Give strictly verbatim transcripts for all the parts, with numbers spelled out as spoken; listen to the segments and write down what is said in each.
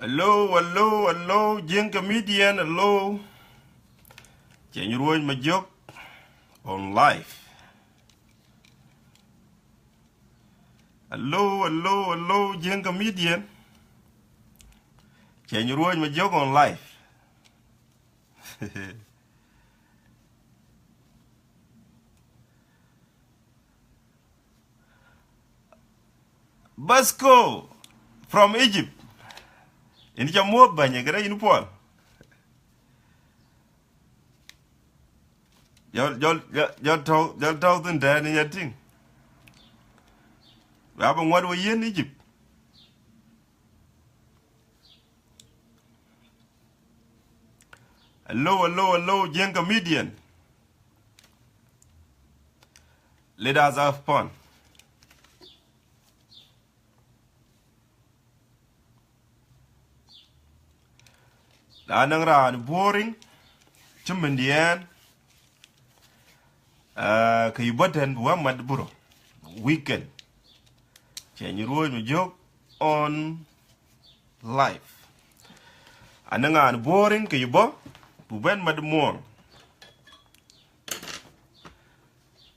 Hello, hello, hello, Jiëŋ comedian, hello. Cɛny Ruɔ̈c Majök on live. Hello, hello, hello, Jiëŋ comedian. Cɛny Ruɔ̈c Majök on live. Basco from Egypt. Yïn ca muɔ̈th bäny, këdë yïn puɔl? Jɔl, jɔl, jɔl, jɔl tɔ̈u, jɔl tɔ̈u thïn tɛ̈ɛ̈n, yïn ca tïŋ. Wek abï ŋuɔt we yïn Egypt. Hello, hello, hello, Jiëŋ comedian. Let us have fun. Na nɔŋ raan boring, cï mën diɛɛn, ah, ke yï bɔ̈ tɛ̈n bï wä mat buro. Weekend. Cɛny Ruɔ̈c Majök on live. Anɔŋ raan boring, ke yï bɔ̈, bï bɛ̈n mat muɔɔŋ.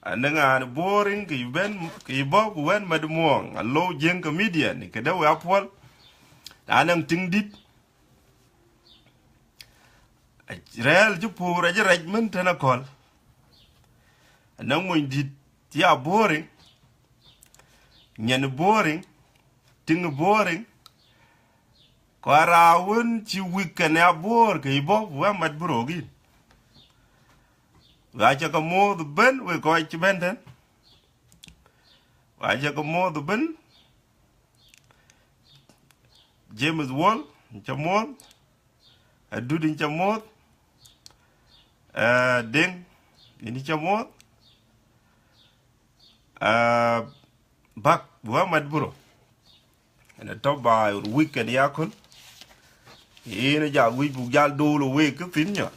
Anɔŋ raan boring, ke yï bɛ̈n, ke yï bɔ̈, bï bɛ̈n mat muɔɔŋ. Hello, Jiëŋ comedian, këdë wek apuɔl? Na nɔŋ tiŋ dït, rɛ̈ɛ̈r cï puur acï rɛc mën tën akɔ̈l. Anɔŋ mony dït cï ya boring, nyin boring, tiŋ boring, ku raan wën cï weekend ya boor, ke yï bɔ̈, bï wä mat buro yïn. Wek aca ke muɔ̈th ëbën, wek kɔc cï bɛ̈n tɛ̈n. Wek aca ke muɔ̈th ëbën. James Wall, yïn ca muɔ̈th. Adut, yïn ca muɔ̈th. Eh, Deŋ, yïn ca muɔ̈th. Eh, Bäk, bï wä mat buro. Ënë tɔ̈ baai weekend ya köl. Yïn ë jak wïc buk jal dool ë week kë thïn nyɔl.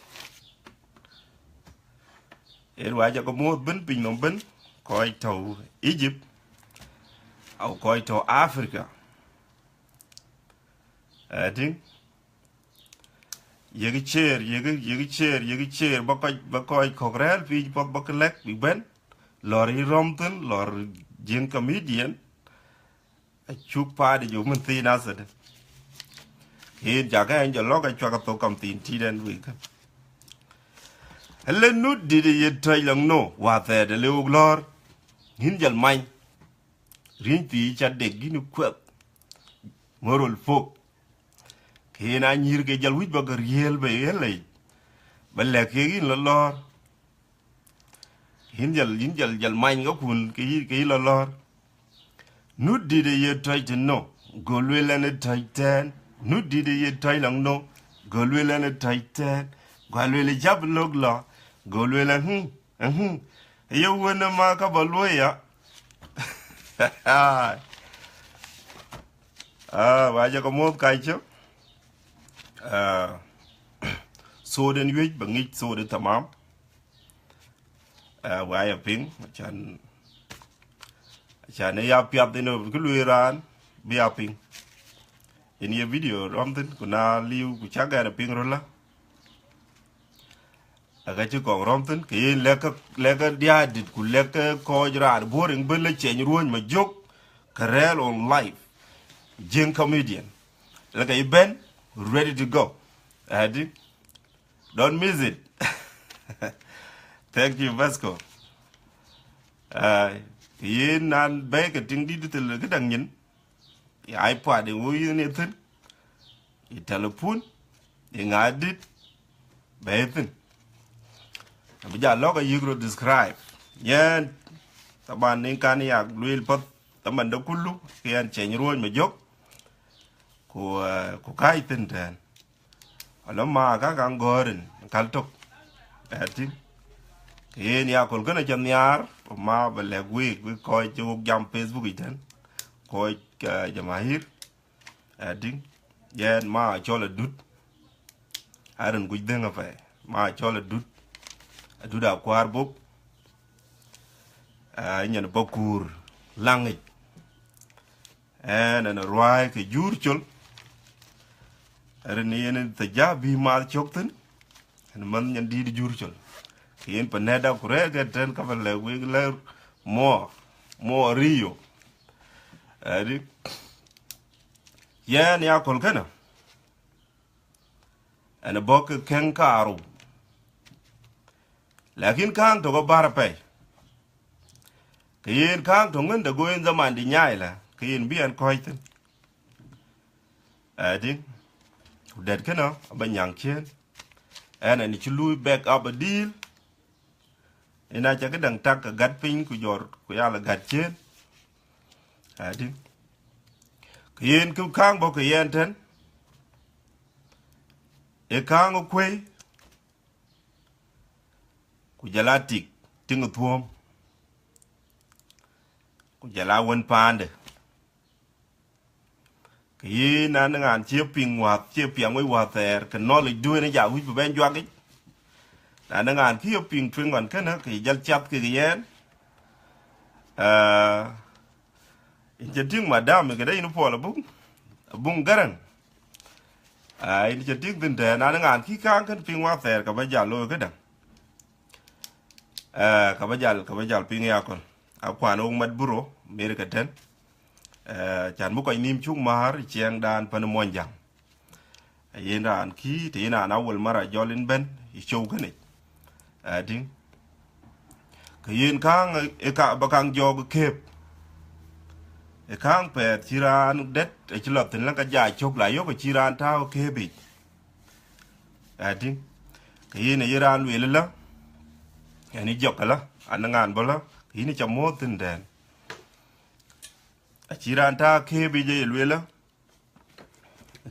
Yen wek aca ke muɔ̈th ëbën pinynhom ëbën, kɔc tɔ̈u Egypt, au kɔc tɔ̈u Africa. Ë tïŋ, yek share, yek, yek share, yek share, ba kɔc, ba kɔc kɔ̈k rɛ̈ɛ̈r piic puɔth ba ke lɛ̈k bïk bɛ̈n. Lɔ̈ɔ̈r yï rɔ̈m thïn, lɔ̈ɔ̈r Jiëŋ comedian. Acuk paat ë jɔ mën thiin asede. Yen jakë ɛn jɔ lɔ̈k acuak athok kam thiin tït ɛn wek kën. Ëlë nut dït ë ye tɔ̈c lɔŋ no, wäthɛɛr de le wok lɔ̈ɔ̈r. Yïn jɔl many. Riëny thii ca dek yïn kuɛth. Moral folk. Ke yen anyïïr ke jɔl wïc ba ke riëël bei ëlë. Ba lɛ̈k kek yïn lɔ lɔ̈ɔ̈r. Yïn jɔl, yïn jɔl, jɔl many ke kun ke yï, ke yï lɔ lɔ̈ɔ̈r. Nut dït ë ye tɔ̈c tëno, go lueel ɛn ë tɔ̈c tɛ̈ɛ̈n. Nut dït ë ye tɔ̈c lɔŋ no, go lueel ɛn ë tɔ̈c tɛ̈ɛ̈n. Gua lueel ë cä bï lök lɔ, go lueel ɛn, hm, hm. Ye wën ë ma ka bä luöi ya. Ah, wek aca ke muɔ̈th kacä. Ah, thot den wiëc ba ŋic thot ë tamam. Ah, wek aya piŋ, acan, acan ë ya piath ënë kë lueel raan, bï ya piŋ. Yen ye video rɔ̈m thïn, ku na liu, ku cak ɛn piŋ röl la. Aka cï kɔŋ rɔ̈m thïn, ke yen lɛ̈kë, lɛ̈kë diäär dït, ku lɛ̈kë kɔc raan boring bën la cɛny ruɔ̈ny ma jök, ke rɛ̈ɛ̈r on live. Jiëŋ comedian. Lɛ̈kë yï bɛ̈n, ready to go. Adi. Don't miss it. Thank you, Vasco. Ah, yen nan bɛ̈ɛ̈i ke tiŋ dït thil këdäŋ nyin. Ye iPad, ye ŋö yïn ye thïn. Ye telephone, ye ŋa dït, bɛ̈ɛ̈i thïn. Abï ja lɔ̈k ayïk röt describe. Yɛn, taban nin kan yak lueel path, taman de kulu, ke yɛn cɛny ruɔ̈ny ma jök. Ku, eh, ku kääc thïn tɛ̈ɛ̈n. Alɔ ma ka kaŋ gɔ̈ɔ̈r rin, kal tök. Ɛ tïŋ. Ke yen ya köl kënë ca nhiaar, ma bä lɛ̈k week, wek kɔc cï wok jam Facebook yic tɛ̈n. Kɔc, eh, jamahir. Ɛ tïŋ. Yɛn ma cɔl Adut. Arin kuc dhëŋ apɛi. Ma cɔl Adut. Adut Akuaar Bop. Ɛ, nyin Bakur Laŋic. Ɛn, ɛn ruääi ke jur col. Rin yen thejä bï maath cök thïn, yen manh nyan dït jur col. Ke yen pa nɛ̈da ku rɛ̈ɛ̈r ke tɛ̈n ka ba lɛ̈k wek lɛ̈k muɔɔr, muɔɔr riyo. Adi, yɛn ya köl kënë, ɛn bɔ̈ ke kɛ̈ŋ kaarou. Lakin kääŋ tök abär apɛi. Ke yen kääŋ tök ŋën de go yen dhaman dï nyaai la, ke yen bï ɛn kɔ̈ɔ̈c thïn. Adi, ku dɛ̈t kënë aba nyaŋ ciëën. Ɛn ɛn cï lui back up a deal. Yen aca këdäŋ tak ke gät piny ku jɔr ku yal a gät ciëën. Adi, ke yen kë kääŋ bɔ̈ ke yɛn tɛ̈n, ë kääŋ ë kuëi, ku jɔl a tik, tiŋ ë thuɔ̈ɔ̈m, ku jɔl a wën paande. Ke yïn na në ŋaan cie piŋ wäth, cie piɛŋ wec wäth thɛɛr, ke knowledge du yen ja wïc bï bɛn juak yic. Na në ŋaan kï ye piŋ tueŋ ɣɔn kënë, ke jɔl cath kek yɛn. Aa, yïn cï tïŋ madam, këdë yïn Paul Abuk, Abuk Gäräŋ. Aa, yïn cï tïŋ thïn tɛ̈ɛ̈n, na në ŋaan kï kääŋ kën piŋ wäth thɛɛr, ka ba jal looi këdäŋ. Aa, ka ba jal, ka ba jal piŋ ya köl. Akuan wok mat buro, America tɛ̈n. Aa, can bï kɔc nïïm cuk määr ciɛɛŋdan pan Muɔnyjäŋ. Yen raan kï, të yen raan awel mara jɔl yïn bɛ̈n ë cöu kënë. Aa, tïŋ. Ke yen kääŋ ë ka, ba kaŋ jɔɔk ë këëp. Ë kääŋ pɛɛth cï raan dɛ̈t, acï lɔ thïn la ka ja cök la yök, acï raan tääu ë këëp yic. Aa, tïŋ. Ke yen aye raan lueel ëlä, ɛn ë jɔk ëlä, an ŋaan bɔ̈ lä, ke yïn ca muɔ̈ɔ̈th thïn tɛ̈ɛ̈n. Acï raan tääu ë këëp yic aye lueel ëlä,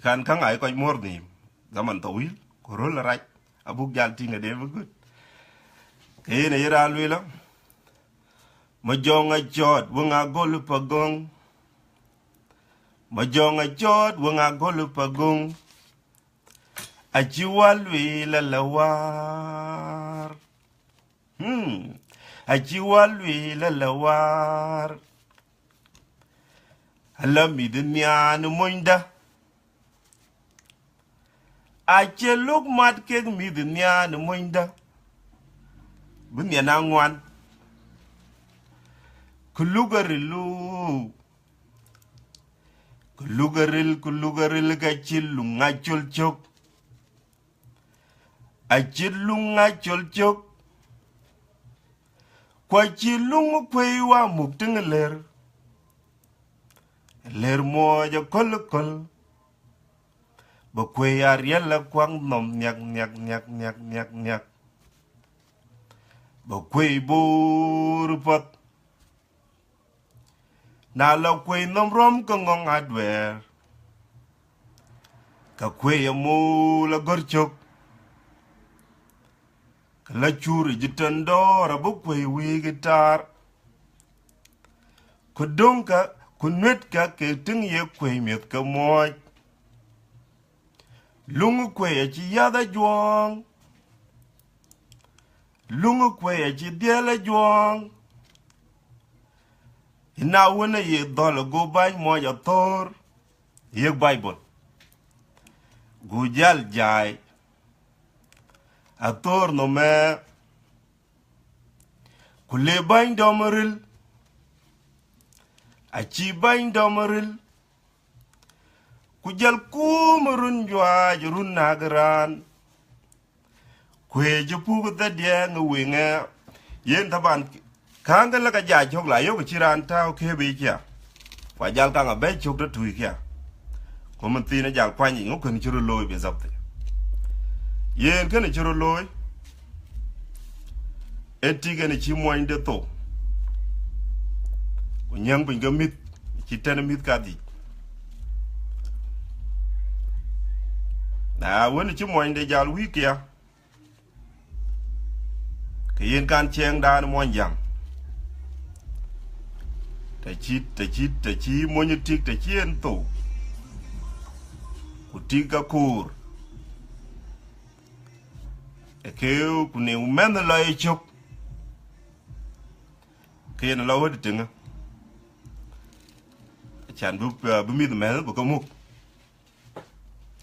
kan käŋ aa ye kɔc muɔ̈r nhïïm, dhaman thawil, ku röl arac, abuk jal tïŋ ade bï gut. Ke yen aye raan lueel ëlä, ma jɔŋ acɔɔt, wëŋ agöl pa göŋ. Ma jɔŋ acɔɔt, wëŋ agöl pa göŋ. Acï wäl lueel ala wäär. Hmm. Acï wäl lueel ala wäär. Ala mïth nhiaan ë monyda. Acie luk mat kek mïth nhiaan ë monyda. Bï nhian aŋuan. Ku luk aril luk. Ku luk aril, ku luk aril ka cï luŋ acol cök. Acït luŋ acol cök, ku acït luŋ kuëi wa muk tïŋ lër. Lër muɔɔc akölaköl, bï kuëi ariɛl akuak nhom nhiak, nhiak, nhiak, nhiak, nhiak, nhiak. Bï kuëi boor path. Na la kuëi nhom röm ke ŋɔ̈ŋ aduɛɛr, ka kuëi amul agör cök, ke la cur ë jitën dɔ̈ɔ̈r abï kuëi wïïk ë taar. Ku döŋkë, ku nuetkë ke tïŋ ye kuëi miɛ̈th ke muɔɔc. Luŋ ë kuëi acï yäth ajuɔ̈ɔ̈ŋ. Luŋ ë kuëi acï dhiɛl ajuɔ̈ɔ̈ŋ. Ëna wën aye dhɔ̈l ago bäny muɔc athöör, yek Baibol. Go jäl jai, athöör nhom ë, ku le bäny dɔm ril, acï bäny dɔm ril, ku jäl kuum run juaac run nak raan. Kuëëc ë puk ë dhädiɛɛŋ ë weŋë, yen taban, kääŋ kën la ka ja cök la yök cï raan tääu këëp yic kia, ku ajal kaŋ abɛ̈c cök tɔ̈ tui kia. Ku mën thiin ajal kuany yic, ŋö kën cï röt looi bï dhapthi. Yen kën cï röt looi, ee tik en cï muɔnyde thou, ku nyääŋ piny ke mïth, cï tɛ̈n mïth kadhic. Na wën cï muɔnyde jal wïïk kia, ke yen kan ciɛɛŋdan muɔnyjäŋ, të cï, të cï, të cï mony tik, të cï en thou, ku tik ka koor, ë ke ku ne mɛnh lɔ ye cök, ke yen lɔ wët tëŋë, acan bï, bï mïth mɛnh bï ke muk.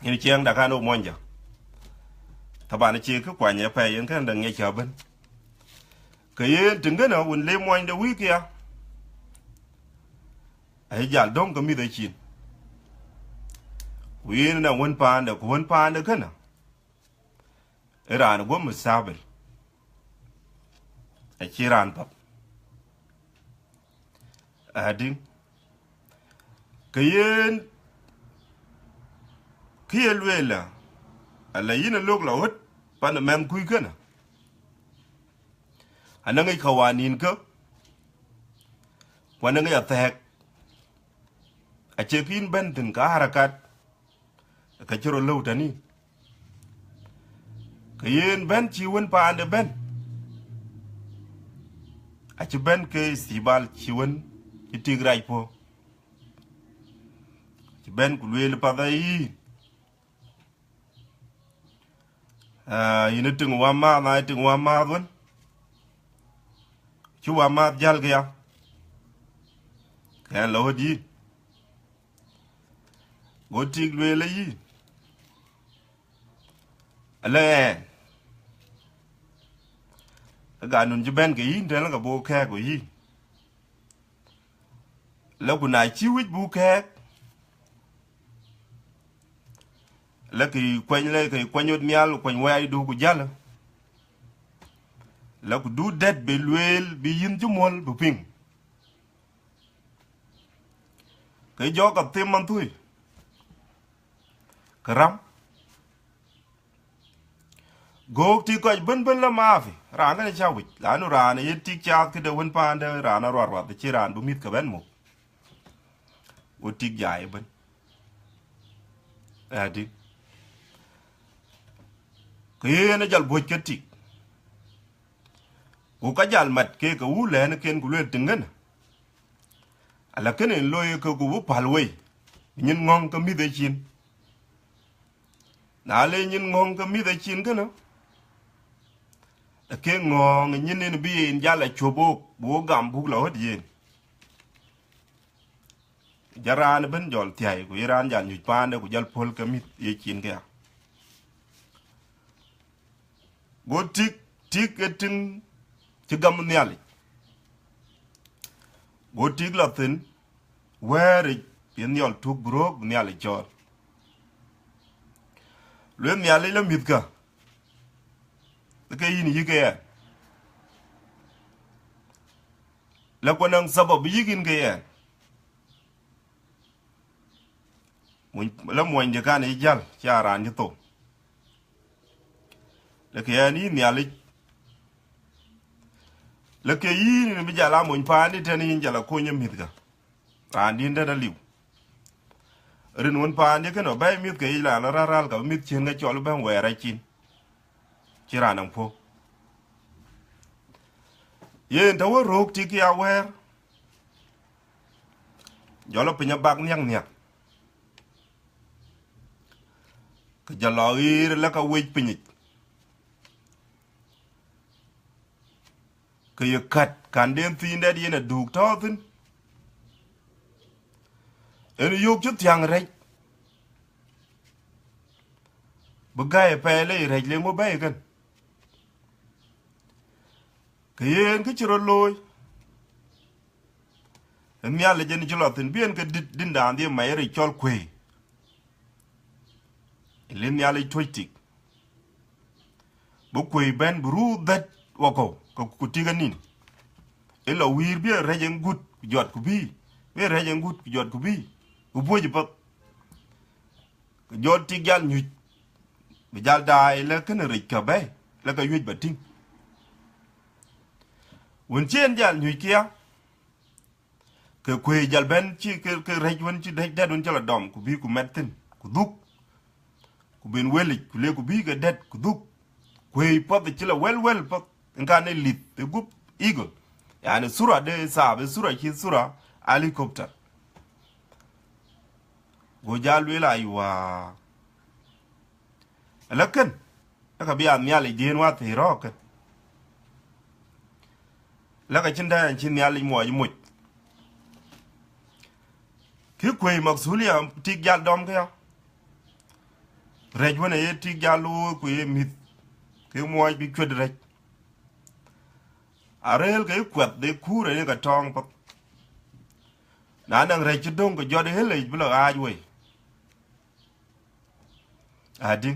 Yen ciɛɛŋda kan ë Muɔnyjäŋ. Taban acie kë kuany apɛi, yen kënë dä ŋiɛc cä bɛ̈n. Ke yen tïŋ kënë wën le muɔnyde wïïk ya, aye jal döŋ ke mïth acin. Ku yen na wën paande, ku wën paande kënë, ë raan guɔ mustabel, acie raan path. Adï, ke yen kë ye lueel, ala yïn ë lök la ɣöt pan ë mɛnhkui kënë, anäŋic kawanin kë, ku anäŋic athɛɛk, acie kïn bɛ̈n thïn ka harakat, ka cï rɔt lëu tënë. Ke yen bɛ̈n cï wën paande bɛ̈n, acï bɛ̈n ke istibal cï wën cï tik rac puɔ̈u, cï bɛ̈n ku lueel path ayï, aa, yïn ë tïŋ wämääth, na ë tïŋ wämääth wën, cï wämääth jäl këya, ke ɣɛn la ɣöt yï. Go tik lueel ayï, alë ɣɛn, ë ganun cï bɛ̈n ke yïn tënë, ke buk kɛ̈ɛ̈k ku yï. Lë ku na cï wïc buk kɛ̈ɛ̈k, lë kë kuany, lë kë kuany ɣöt nhial, kuany wɛɛidu ku jäl. Lë ku du dɛ̈t bï lueel bï yïn cï muɔ̈l bï piŋ. Ke jɔk ka them man thui, ke ram. Göök tik kɔc bën bën la maafi, raan kënë cä wïc, lanu raan ye tik caath këde wën paande, raan aruaruath, cï raan bï mïth ke bɛ̈n muk. Go tik jai ëbën. Adï, ke yen ë jal buɔ̈c ke tik. Ku ka jal mat ke ke wun lɛ̈ɛ̈n ken ku lueel tïŋ kënë, ala kënë en looi ke ku bï päl wei, nyin ŋɔ̈ŋ ke mïth ecin. Na le nyin ŋɔ̈ŋ ke mïth ecin kënë, ke ŋɔ̈ɔ̈ŋ nyin en bï yen jal a cuɔp wok, bï wok gam buk la ɣöt yen. Jal raan ëbën jɔl thiäi, ku ye raan jal nyuc paande, ku jal puɔ̈l ke mïth yecin këya. Go tik, tik ë tïŋ cï gam Nhialic. Go tik la thïn, wɛ̈ɛ̈ric ye nhiɔl tuk bï röök bï Nhialic cɔɔl. Lueel Nhialic la mïthkä, ke yïn yï ke ɣɛn. La ku nɔŋ thabab bï yïk yïn ke ɣɛn. Muny, la muɔnyde kan ë jäl, cï a raan cï thou. Lë ke ɣɛn yïn Nhialic, lë ke yïn, yïn bï jal a mony paani tënë, yïn jal a kony ë mïthkä. Raan dïn tënë aliu. Rin wën paande kënë bɛ̈ɛ̈i mïthkä yic, raan la räl räl ka bï mïth ciën ke cɔl bɛ̈n wɛɛr acin. Cï raan nɔm puɔ̈u. Yen të wën röök tik ya wɛɛr, jɔl piny abak nhiäk nhiäk. Ke jɔl lɔ ɣiir lë ka wec pinyic. Ke ye kät kanden thiin dɛ̈t yen aduk tɔ̈ thïn. En yök cï thiäŋ rɛc. Bï gäi ë pɛɛi le rɛc le ŋö bɛ̈ɛ̈i kën. Ke yen kë cï rɔt looi, ë Nhialic en cï lɔ thïn, bï en ke dït dïndan dhie mac ë rec cɔl kuëi. Ë le Nhialic tuɔ̈c tik. Bï kuëi bɛ̈n bï ruu dhɛt wakɔ̈u, ke ku tik anin. Ë lɔ wïïr bï rɛc en gut ku jɔt ku bïï, bï rɛc en gut ku jɔt ku bïï, ku buöc ë path. Ke jɔl tik jal nyuc, bï jal daai lë kënë rec kä bɛ̈ɛ̈i, lë ka wiëc ba tïŋ. Wën cï en jal nyuc këya, ke kuëi jal bɛ̈n cï ke, ke rɛc wën cï rɛc dɛ̈t wën cï la dɔm, ku bï ku mɛt thïn, ku dhuk. Ku ben wëlic, ku le ku bï ke dɛ̈t, ku dhuk. Kuëi path cï la wël wël path, en kan ë lith, ë gup eagle. Yani thura de thaap, ë thura cï thura helicopter. Go jal lueel, aywa. Ala kën, ë ka bï a Nhialic diën wäthii rɔ̈ɔ̈k kën. Lë ka cïn dɛ̈ɛ̈n cï Nhialic muɔɔc moc. Kï kuëi maksulia tik jal dɔm këya. Rɛc wën aye tik jal looi ku ye mïth, ke muɔɔc bï cuet rɛc. Arëël ke kuɛth de kuur aye ke tɔɔŋ path. Na naŋ rɛc cï döŋ ke jɔt ë ɣël yic bï lɔ ɣaac wei. Adï,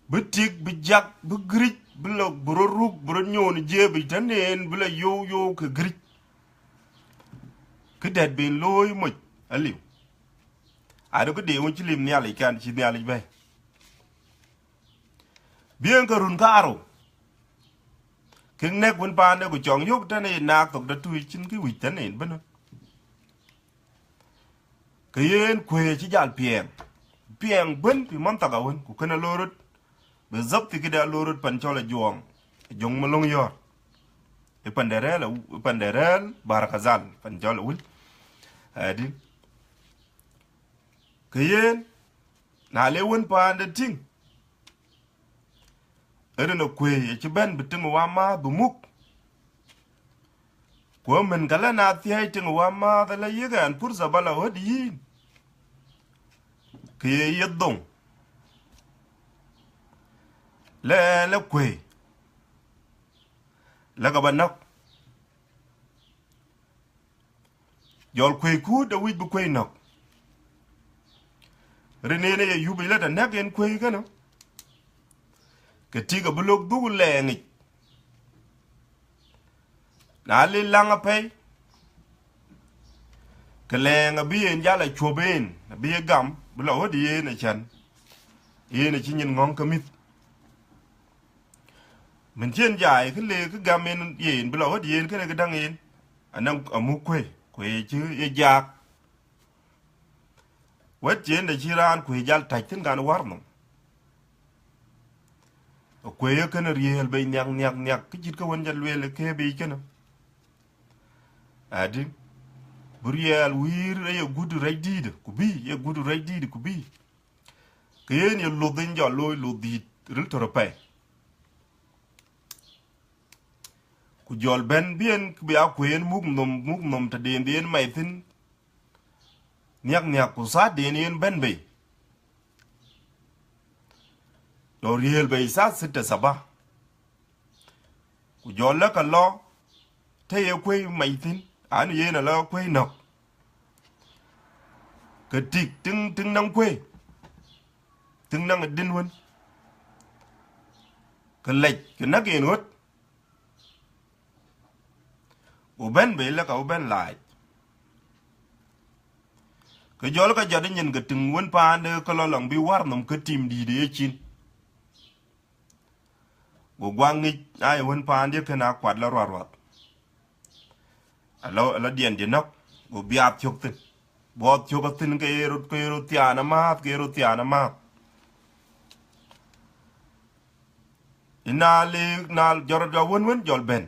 bï tik, bï jak, bï giric, bï lɔ, bï rɔt ruk, bï rɔt nyoon ë jiëëp yic tënë en, bï lɔ you you ke giric. Kë dɛ̈t ben looi moc aliu. Adu këde wën cï lim Nhialic kan cï Nhialic bɛ̈ɛ̈i. Biëŋ ke run kaarou. Kek nɛ̈k wën paande ku cɔŋ yök tënë ye naak thok de tuuc cïn kë wïc tënë en bïnë. Ke yen kuëë cï jal piɛɛŋ. Piɛɛŋ bën pï man thak awën ku kënë loi röt. Bï dhapthi këde aloi röt pan cɔl Ajuɔŋ. Ajuɔŋ Malöŋ Yɔ̈ɔ̈r. Ë pan de rɛ̈ɛ̈l, ë pan de rɛ̈ɛ̈l Bahr el Ghazal, pan cɔl Awil. Adï. Ke yen, na le wën paande tïŋ, rin akuëi acï bɛ̈n bï tiŋ wamääth bï muk. Ku ëmën ka lë na thiëëc tiŋ wamääth ala yiëk ɛn pursa ba la ɣöt yïn, ke ye yiëth dhoŋ. Lë ɛn akuëi, lë ka ba nɔ̈k. Jɔl kuëi kuut de wïc bï kuëi nɔ̈k. Rin en aye yup yic lë të nɛ̈k en kuëi kënë, ke tik abï lok dhuk lɛɛŋ yic. Na le läŋ apɛi, ke lɛɛŋ abï yen jal a cuɔp en, abï ye gam, bï lɔ ɣöt yen acän. Yen acï nyin ŋɔ̈ŋ ke mïth. Mën cï en jai, kë le kë gam en yen, bï lɔ ɣöt yen kënë kë däŋ en, anɔŋ amuk kuëi, ku ye cï ye jaak. Wɛ̈t cï en de cï raan kuëi jal täc thïn kan war nhom. Akuëi ee kënë riëël bei nhiak, nhiak, nhiak, kë cït kë wën jɔt lueel ë kee biic kënë. Adï, bï riɛɛl wïïr ë ye gut rɛc dïït, ku bï, ye gut rɛc dïït, ku bï. Ke yen ye luth en jɔl looi luth dïït ril tör apɛi. Ku jɔl bɛ̈n bï en bï akuëi en muk nhom, muk nhom tëden bï en mai thïn, nhiak nhiak ku thaatden yen bɛ̈n bei. Lɔ riëël bei thaa thitta thaba. Ku jɔl lë ka lɔ, të ye kuëi mai thïn, anu yen alɔ kuëi nɔ̈k. Ke tik tiŋ, tiŋ naŋ kuëi, tiŋ naŋ adïn wën, ke lɛc, ke näk en ɣöt. Ku bɛ̈n bei lë ka bï bɛ̈n laac. Ke jɔl ka jɔt nyin ke tiŋ wën paande ke lɔ lɔŋ bï war nhom ke tim dïït ë yecin. Go guaŋ ŋic na ye wën paande kën a kuat lɔ ruaruath. Alɔ, alɔ diɛn dï nɔ̈k, go biaath cök thïn. Buɔɔth cök athïn ke ye rot, ke ye rot thiaan amääth, ke ye rot thiaan amääth. Ina le, na jɔt rot jɔ wën wën jɔl bɛ̈n.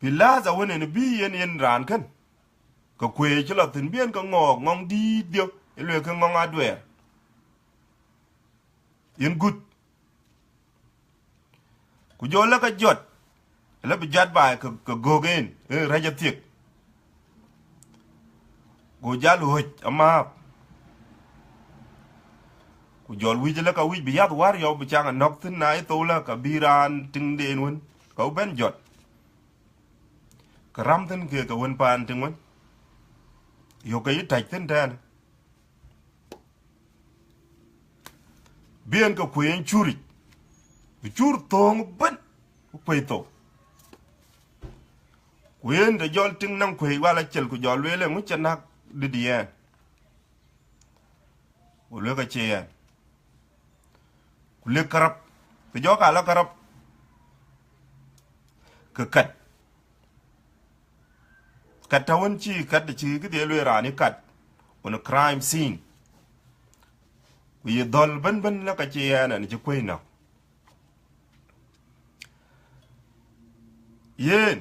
Bï lath awën en bï yen, yen raan kën. Ke kuëë cï lɔ thïn bï en ke ŋɔɔk ŋɔŋ dïït dhiö, ë lueel ke ŋɔŋ aduɛɛr. Yen gut. Ku jɔ lë ka jɔt, lë bï jat baai ke, ke gök en, ë rɛc athiek. Go jal ɣöc amääth. Ku jɔl wïc lë ka wïc bï yath wär yɔu bï caŋ anɔ̈k thïn na ë thou lë ka bï raan tiŋden wën, ka bï bɛ̈n jɔt. Ke räm thïn ke, ke wën paan tiŋ wën. Yök ke yï täc thïn tɛ̈ɛ̈n. Bï en ke kuëi en curic, bï cur thööŋ ëbën, bï kuëi thou. Ku yen të jɔl tiŋ naŋ kuëi wal acel ku jɔl lueel, eeŋö cï näk dït yɛn? Ku lueel, ka cie yɛn. Ku lek kärap, ke jɔ ka lɔ kärap, ke kat. Kat tɔ̈ wën cï kat cï këdhie lueel raan ë kat on a crime scene. Ku ye dhɔ̈l bën bën lë ka cie yɛn ɛn cï kuëi nɔ̈k. Yen,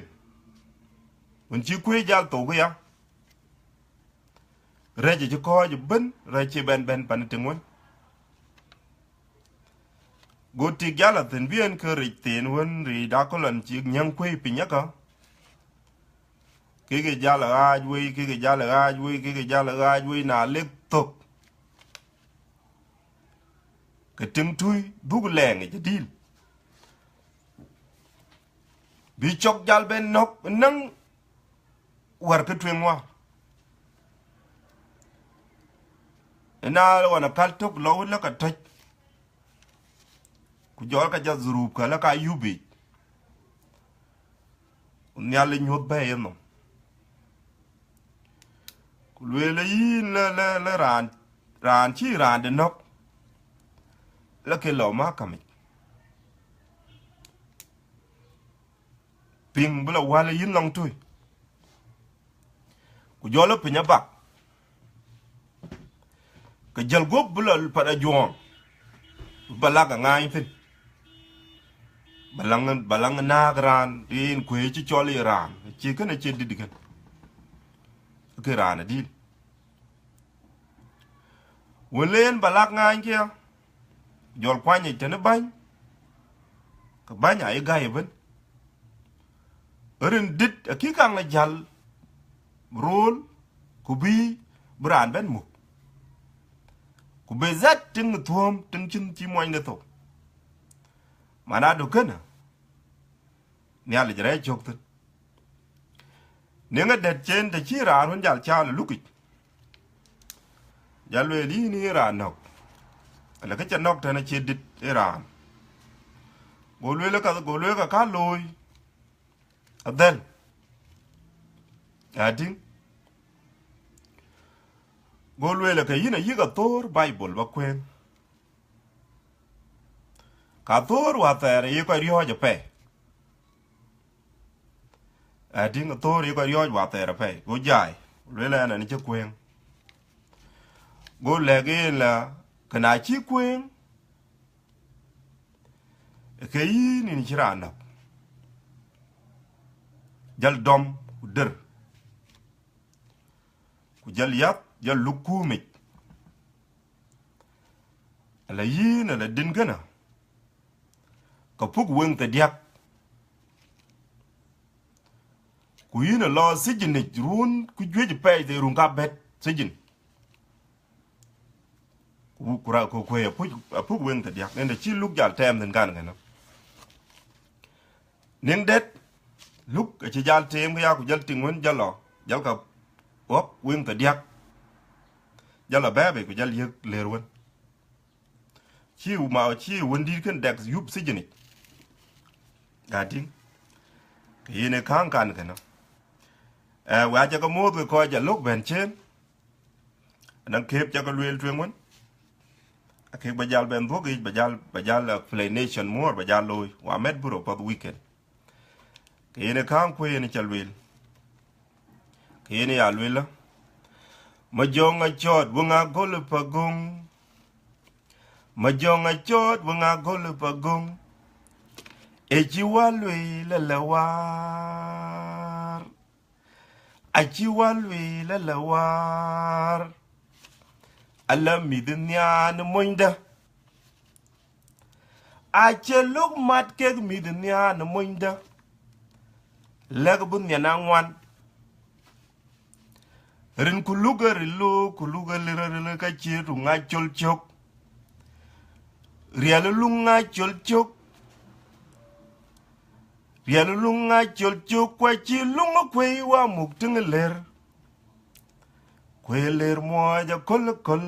wën cï kuëi jal thou këya, rɛc acï kɔ̈ɔ̈c ëbën, rɛc cï bɛ̈n bɛ̈n pan tiŋ wën. Go tik jal athïn bï en ke rec thïn wën riic aköl ɣɔn cï nyääŋ kuëi piny ëkä. Kek ë jal ɣaac wei, kek ë jal ɣaac wei, kek ë jal ɣaac wei, na lek thök. ke tiŋ tui dhuk lɛɛŋ yic adïl. Bï cɔk jal bɛn nɔ̈k ë näŋ wär ke tueŋ wäär. Ëna ɣɔn apäl tök lɔ wën lë ka tɔ̈c, ku jɔl ka jɔ dhurup kä lë ka yup yic, ku Nhialic nyuɔ̈th bɛ̈ɛ̈i yenhom. Ku lueel ë yïn lë, lë, lë raan, raan cï raan de nɔ̈k, lë ke lɔ mahkam yic. Piŋ bï lɔ wäl ë yïn lɔŋ tui, ku jɔl ë piny abak, ke jël guɔ̈p bï lɔ pan ajuɔɔŋ, bï ba lak aŋaany thïn, ba läŋ, ba läŋ nääk raan yen kuëë cï cɔl ye raan, acie kën acie dït kën, ke raan adïl. Wën leen ba lak ŋaany kiɛ, jɔl kuany yic tënë bäny, ke bäny ayï gäi ëbën. Rin dït akï kaŋ la jäl rööl, ku bï, bï raan bɛ̈n muk. Ku be zat tiŋ thuöm, tiŋ cïn cï muɔnyde thou. Manadu kënë, Nhialic rɛɛc cök thïn. Niŋ ë dɛ̈t cen të cï raan wën jal caal ë lukic, jal lueel yïn ë raan nɔ̈k, ala kë ca nɔ̈k tën acie dït ë raan. Go lueel ka, go lueel ka ka looi adhɛl. Atiŋ. Go lueel ke yïn ayïk athöör Baibul ba kuëëŋ. Ka athöör wäthɛɛr aye kɔc riɔ̈ɔ̈c apɛi. Atiŋ, athöör aye kɔc riɔ̈ɔ̈c wäthɛɛr apɛi. Go jai, lueel ɛn, ɛn cï kuëëŋ. Go lɛ̈k yen la, ke na cï kuëëŋ, ke yïn, yïn cï raan nɔ̈k. Jal dɔm ku der, ku jal yath, jal luk kuum yic. Ala yïn, ala din kënë, ke puk weŋ thiärdiäk. Ku yïn ë lɔ sijin yic run ku juëc pɛɛi, the run ka bɛ̈t sijin. Ku, ku ra-, ku kuëë apuk, apuk weŋ thiärdiäk. Ëndë cï luk jal tɛɛm thïn kan kënë. Niŋ dɛ̈t, luk acï jal teem, ke ya ku jal tiŋ wën jal lɔ, jal ka ɣɔ̈k weŋ thiärdiäk. Jal lɔ bɛ̈ɛ̈i bei ku jal yiëk lëër wën. Cï ma, cï wëndït kën dɛk yup sijin yic. Atiŋ. Ke yen ë kääŋ kan kënë. Ë, we acä ke muɔ̈th we kɔc ca lök bɛ̈n cen. Anɔŋ kep ca ke lueel tueŋ wën. Akek ba jal bɛn dhuɔ̈k yic, ba jal, ba jal explanation more, ba jal looi. Wa mɛt bï röt path weekend. Ke yen ë kääŋ kuëë yen ca lueel. Ke yen ya lueel la, ma jɔŋ acɔɔt weŋ agöl ë pagöŋ. Ma jɔŋ acɔɔt weŋ agöl ë pagöŋ. Ë cï wä lueel ala wäär. Acï wä lueel ala wäär. Ala mïth nhiaan ë monydä. Acï luk mat kek mïth nhiaan ë monydä. Lɛ̈k bï nhian aŋuan. Rin ku luk ë ril, ku luk ë lir, ë ril ka cï tuŋ ŋac col cök. Riɛl ë luŋ ŋac col cök. Riɛl ë luŋ ŋac col cök, ku acï luŋ ë kuëi wa muk tïŋ ë lër. Kuëi lër muɔɔc aköl aköl.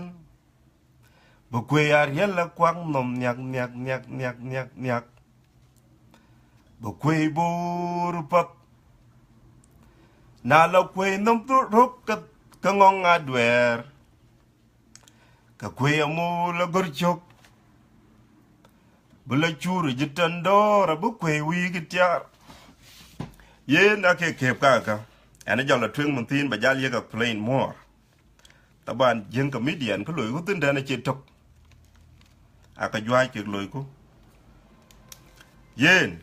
Bï kuëi ariɛl la kuak nhom nhiak, nhiak, nhiak, nhiak, nhiak, nhiak. Bï kuëi boor path. Na la kuëi nhom rök ke, ke ŋɔŋ aduɛɛr. Ke kuëi amul agör cök. Bï la cuur ë jï tën dɔ̈ɔ̈r abï kuëi wïïk ë tiaar. Yen ake kep kaka. Ɛn ë jɔl la tueŋ mën thiin ba jal yek explain more. Taban, Jiëŋ comedian kë loi ku thïn tɛ̈n acie tök. Aka juääc kek loiku. Yen,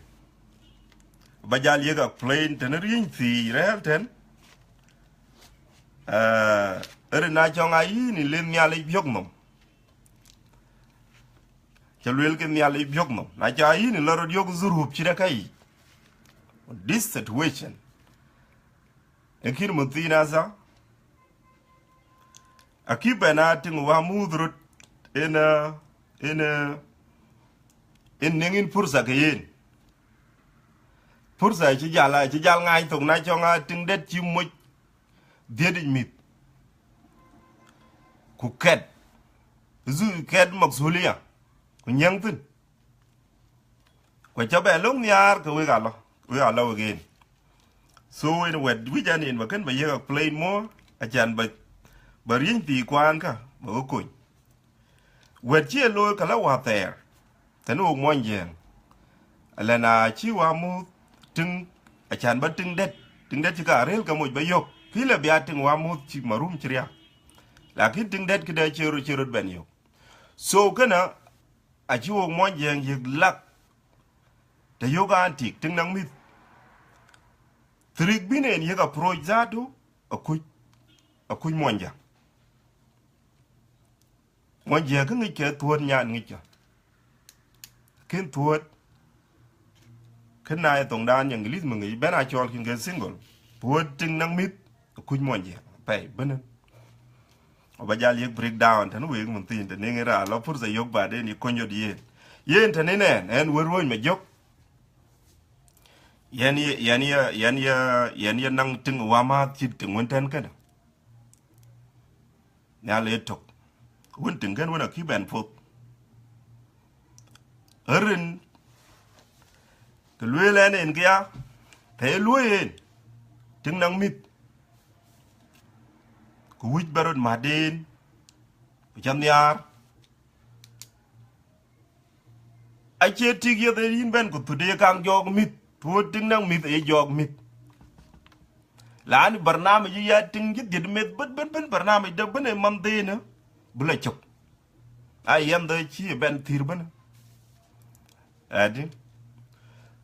ba jal yek explain tënë riëny thii rɛ̈ɛ̈r tɛ̈n. Ë, rin na cɔŋ a yïn ë len Nhialic biök nhom. Ca lueel ke Nhialic biök nhom. Na ca yïn ë la rot yök dhurup cït aka yic. This situation. Ë kïn mën thiin asa. Akï bɛn a tïŋ wa muth rot en, ë, en, eh, en neŋ yïn pursa ke yen. Pursa cï jal, cï jal ŋaany thok na cɔŋ a tiŋ dɛ̈t cï moc dhiëëtic mïth. Ku kɛt, zu kɛt maksulia, ku nyɛŋ thïn. Ku ca bɛ lok nhiaar ke wek alɔ, wek alɔ wek en. So en wɛt wïc an en ba kën ba yek explain more, acan ba, ba riëny thii kuaan ka, ba ke kony. Wɛt cï e looi ka la wäthɛɛr, tënë wok muɔny jiɛɛŋ. Alɛ na cï wa muth tiŋ, acan ba tiŋ dɛ̈t, tiŋ dɛ̈t cï ka rëël ke moc ba yök. Kï lɛ bia tiŋ wa muth cï marum cï riak. Lakin tiŋ dɛ̈t këdɛ cï röt, cï röt bɛn yök. So kënë, acï wok muɔny jiɛɛŋ yek lak, të yök an tik, tiŋ naŋ mïth. Thirik bïn en yek approach zatu, akuc, akuc muɔny jiɛɛŋ. Muɔny jiɛɛŋ kë ŋic ke thuööt nyan ŋic ke. Kën thuööt, kën na ye thoŋdan English më ŋic, bɛn a cɔl kën ke single. Thuööt tiŋ naŋ mïth, akuc muɔny jiɛɛŋ. Pɛi, bënë. Aba jal yek breakdown, tënë wek mën thiin, tënë ŋë ra, la pursa yök baden, yek kony yot yen. Yen tënë nɛn, ɛn wër ruöny ma jök. Yɛn ye, yɛn ye, yɛn ye, yɛn ye naŋ tiŋ wamath cït tiŋ wën tɛn kënë. Nhial ë tök. Wën tiŋ kën wën akï bɛn puth. Rin, kë lueel ɛn en këya, të ye luöi en, tiŋ naŋ mïth. Ku wïc ba röt mäden, ku ca nhiaar. Acie tik yeth ë yïn bɛn ku thut ë ye kaŋ jɔɔk mïth, tuööt tiŋ naŋ mïth ë jɔɔk mïth. Laani barnamij ya tiŋ cï dhiët meth bën, bën, bën, barnamij dë bën ë man dhenë, bï la cök. A yɛn dhë cï ë bɛn thïr bën. Adi.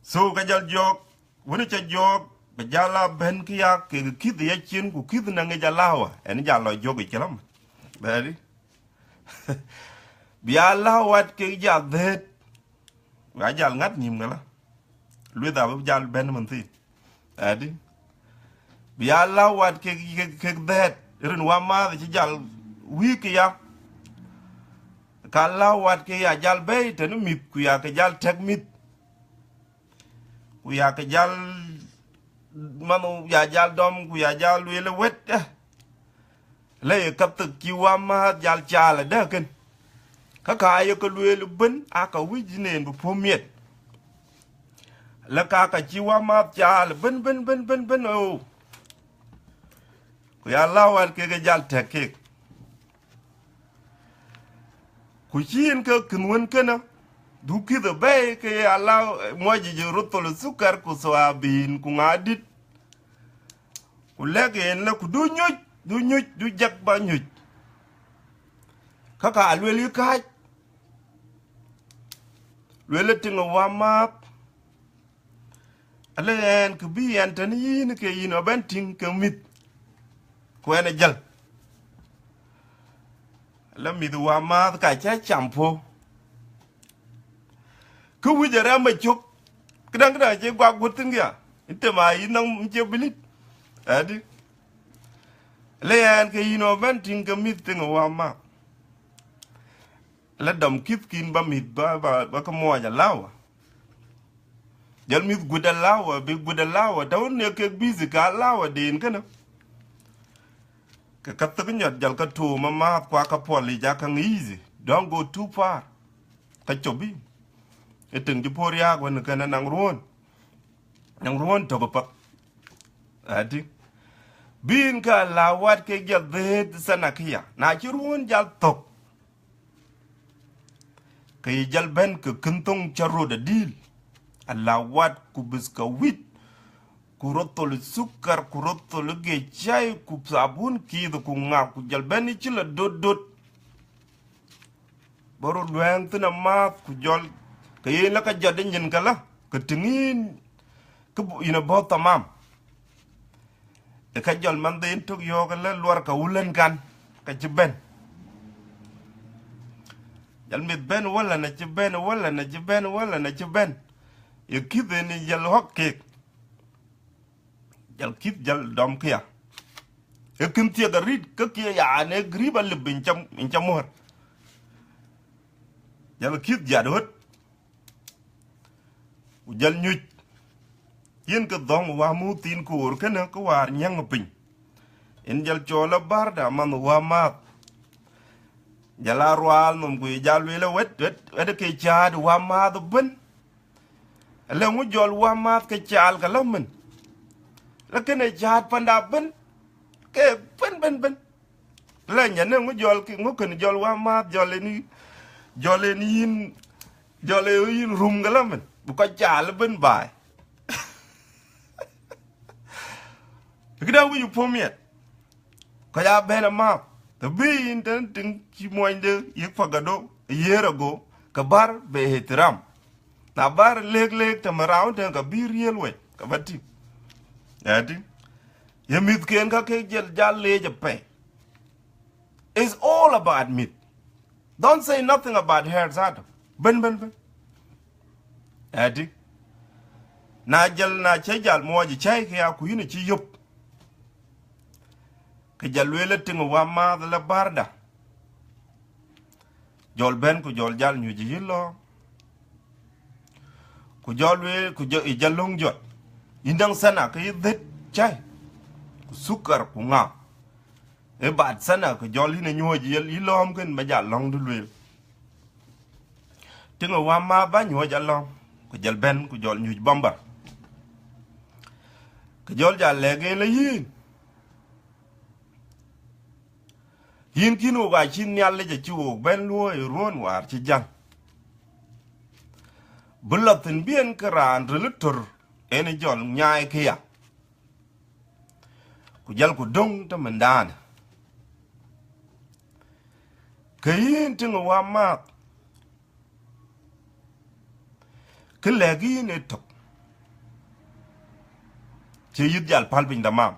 So ka jal jɔɔk, wën ca jɔɔk, bï jal a bɛn kë ya kek kïth ya cin ku kïth na ŋic alawa, ɛn jal lɔ jɔɔk ë cï lam. Adi. Bï ya läu wat kek jal dhëët, wa jal ŋät nïm ŋäla. Lueth abï jal bɛ̈n mën thïn. Adi. Bï ya läu wat kek, kek, kek dhɛɛt, rin wamath cï jal wïïk ya. Ka läu wat kek ya jal bɛ̈i tënë mïth, ku ya ke jal tɛ̈k mïth. Ku ya ke jal, manu ya jal dɔm, ku ya jal lueel wët, eh. La ye ka thek cï wamath jal caal adë kën. Ka ka ye ke lueel bën, aa ka wïc neen bï puɔ̈u miɛt. La ka ka cï wamath caal bën, bën, bën, bën, bën, oo. Ku ya läu wan kek jal tɛ̈k kek. Ku cï yen ke kën wën kënë, du kïth ë bɛ̈ɛ̈i ke ya läu, eh, muɔc yic röt thol ë thukar ku soyabin ku ŋa dït. Ku lɛ̈k en lë, ku du nyuc, du nyuc, du jak ba nyuc. Ka ka lueel yï kääc, lueel ë tiŋ ë wamath, alë ɛn kë bï ɛn tënë yïn ke yïn ëbɛ̈n tïŋ ke mïth, ku ɛn ë jäl. Lë mïth wamath ka cä cam puɔ̈u. Kë wïc arɛm ë cök, këdäŋ këdäŋ acie guak guöt thïn kia, ë tem a yïn nɔm cie bilit. Adi. Lë ɛn ke yïn ëbɛ̈n tïŋ ke mïth tiŋ ë wamath. La dɔm kïthkin ba mïth ba, ba, ba ke muɔɔc alawa. Jɔl mïth guët alawa, bï guët alawa, tɔ̈u në kek busy ka alawa den kënë. Ke ka thek nyɔt jɔl ka tuum amääth kua ka puɔl yic akaŋ easy. Don't go too far. Ka cop bï. Ë tiŋ cï puɔ̈u riääk wën kënë naŋ ruɔ̈ɔ̈n. Naŋ ruɔ̈ɔ̈n tök ë path. Ati. Bïn ka la wat kek jɔl dhëët thanakia. Na cï ruɔ̈ɔ̈n jal thök. Ke ye jal bɛ̈n ke kën thoŋ cä rot adïl, ala wat ku bith ka wït, ku rot thol ë thukar, ku rot thol ë gec cai, ku thabun kiith, ku ŋa, ku jal bɛ̈n ë cï la dot dot. Bä rot luɛɛŋ thïn amääth, ku jɔl, ke yen la ka jɔt ë nyin kala, ke tïŋ yïn, ke bu-, yïn abɔ̈ thamam. Ë ka jɔl manhden tök yɔ̈ɔ̈k ëlë luɔr ka wulën kan, ka cï bɛ̈n. Jɔl mïth bɛ̈n wälä na cï bɛ̈n, wälä na cï bɛ̈n, wälä na cï bɛ̈n. Ye kïth en jɔl ɣɔ̈k kek. Jɔl kïth jɔl dɔm këya. Ë kën thiek arït, ke kië ya, an, ë grip alip in cam, in cam muɔ̈r. Jɔl kïth jat ɣöt, ku jɔl nyuc. Yen ke dhɔ̈ŋ wä muth thiin koor kënë ke wäär nyääŋ piny. Yen jɔl cɔl ë bärda manh wä määth. Jɔl aa ruaal nhom ku ye jal lueel ë wɛ̈t, wɛ̈t, wɛ̈t ke cäätdï wä määth ëbën. Ëlë ŋö jɔl wä määth ke caal ke lɔ mën? Lë kënë cäät panda ëbën, ke bën, bën, bën. Lë nyɛn ë ŋö jɔl kë, ŋö kën jɔl wä määth, jɔl en, jɔl en yïn, jɔl en yïn rum ke lɔ mën, bï kɔc caal ëbën baai. Këdäŋ wïc puɔ̈u miɛt, kɔc aa bɛ̈n amääth. Të bï yïn tën tïŋ cï muɔnyde yiëk pagado a year ago, ke bär be ihtiram. Na bär lëk lëk tëmë raun tën, ke bï riël wei, ke bä tïŋ. Ëtïŋ. Ye mïthken ka kek jël jal leec apɛi. It's all about mïth. Don't say nothing about her that. Bën, bën, bën. Ëtïŋ. Na jël, na cï jal muɔɔc ë cäi ke ya ku yïn acï yop. Ke jɔl lueel ë tïŋ wä määth lë bärda. Jɔl bɛ̈n ku jɔl jal nyuc yï lɔ̈ɔ̈m. Ku jɔl lueel ku jɔ, ë jɔl löŋ jɔt. Yïn däŋ sana ke yï dhët cäi, ku thukar ku ŋa. Ë baad sana ke jɔl yïn ë nyuɔ̈ɔ̈c yï, yï lɔ̈ɔ̈m kën bä jal lɔ̈ŋdu lueel. Tïŋ wä määth bä nyuɔ̈ɔ̈c alɔ̈ŋ, ku jɔl bɛ̈n ku jɔl nyuc bämbär. Ke jɔl jal lɛ̈k en lë yïn. Yïn kïn wok acï Nhialic acï wok bɛ̈n luɔ̈ɔ̈i ruɔ̈ɔ̈n wäär cï jäl. Bï lɔ thïn bï en ke raan ril ë tör en ë jɔl nyaai këya. Ku jɔl ku döŋ tëmëndanë. Ke yïn tïŋ wä määth. Kë lɛ̈k yïn ë tök. Cï yïth jal päl piny tamam.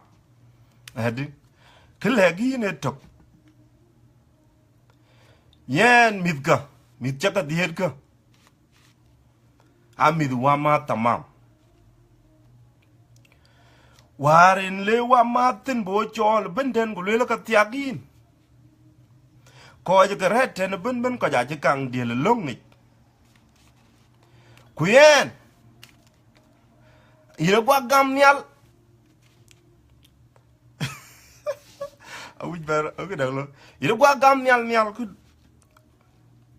Ëdï. Kë lɛ̈k yïn ë tök. Yɛn mïthkä, mïth cä ke dhiëëtkä. Aa mïth wä määth tamam. Wäär en le wä määth thïn bï wo cɔɔl ëbën tën ku lueel ke thiak yïn. Kɔc ke rɛ̈t tën ëbën bën kɔc acï kaŋ diël ë löŋ ŋic. Ku yɛn, yïn ë guak gam nhial. Awïc bɛ̈r, akë däk lɔ. Yïn ë guak gam nhial nhial ku